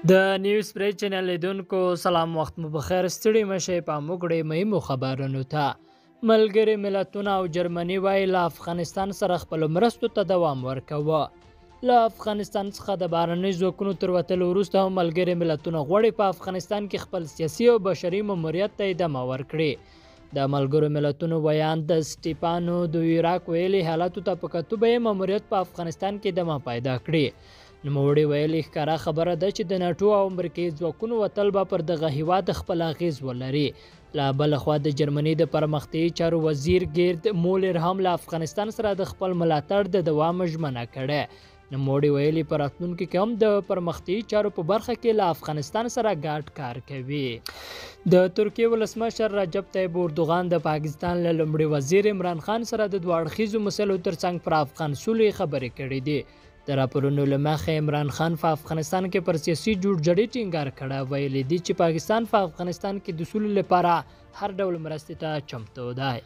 د نیوز پرې چینل لیدونکو سلام، وخت مو بخیر. ستړي مشه پام وکړئ مهمو خبرونو ته. ملګري ملتونه او جرمني وایي له افغانستان سره خپلو مرستو ته دوام ورکوه. له افغانستان څخه د بهرنیو ځواکونو تر وتلو وروسته هم ملګري ملتونه غواړي په افغانستان کې خپل سیاسي او بشري ماموریت ته ادامه ورکړي. د ملګرو ملتونو ویاند سټیفانو دویراک ویلي حالاتو ته په کتو به یې ماموریت په افغانستان کې ادامه پیدا کړي. نوموړي ویلي ښکاره خبره ده چې د ناټو او امریکایي ځواکونو وتل به پر دغه هیواد خپل اغېز ولري. له بله خوا د جرمني د پرمختیایي چارو وزیر ګیرد مولر هم له افغانستان سره د خپل ملاتړ د دوام ژمنه کړې. نوموړي ویلي په راتلونکي کې هم د پرمختیایي چارو په برخه کې له افغانستان سره ګډ کار کوي. د ترکیې ولسمشر رجب طیب اردوغان د پاکستان له لومړي وزیر عمران خان سره د دوه اړخیزو مسلو ترڅنګ پر افغان سولې خبرې کړې دي. د راپورونو له مخې عمران خان په افغانستان کې پر سیاسي جوړجاړي ټینګار کړی، ویلي دي چې پاکستان په افغانستان کې د سولې لپاره هر ډول مرستې ته چمتو دی.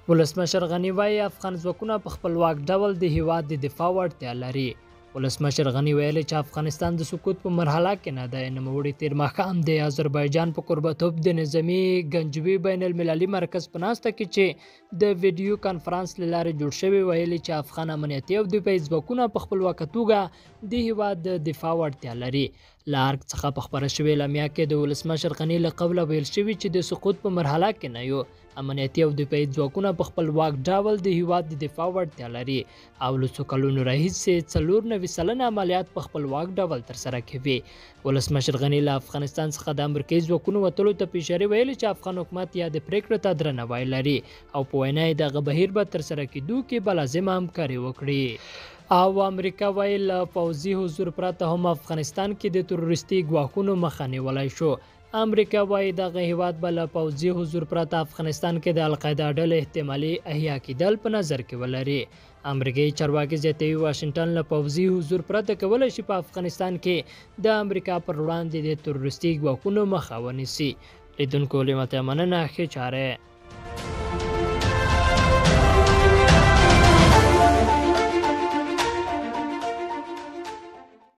ولسمشر غني وایي افغان ځواکونه په خپلواک ډول د هیواد د دفاع وړتیا لري. ولسمشر غني ویلي چې افغانستان د سقوط په مرحله کې نه دی. نوموړي تېر ماښام د آذربایجان په کوربتوب د نظامي ګنجوي بین المللي مرکز په ناسته کې چې د ویډیو کانفرانس له لارې جوړ شوی ویلي چې افغان امنیتي او دفاعي ځواکونه په خپلواکه توګه د هیواد د دفاع وړتیا لري. له ارګ څخه په خپره شوې اعلامیه کې د ولسمشر غني له قوله ویل شوي چې د سقوط په مرحله کې نه یو، امنیتي او دفاعي ځواکونه په خپلواک ډول د هیواد د دفاع وړتیا لري او له څو کلونو راهیسې 94% عملیات په خپلواک ډول ترسره کوي. ولسمشر غني له افغانستان څخه د امریکایي ځواکونو وتلو ته په اشارې ویلي چې افغان حکومت یادې پرېکړې ته درناوی لري او په وینا یې دغه بهیر به ترسره کېدو کې به لازمه همکاري وکړي. او امریکا وایي له پوځي حضور پرته هم افغانستان کې د تروریستي ګواښونو مخه نیولی شو. امریکا وایي دغه هیواد به له پوځي حضور پرته افغانستان کې د القاعده ډلې احتمالي احیا کېدل په نظر کې ولري. امریکایي چارواکي زیاتوي واشنګټن له پوځي حضور پرته کولی شي په افغانستان کې د امریکا پر وړاندې د تروریستي ګواښونو مخه ونیسي. لیدونکو له مننه، ښې چارې.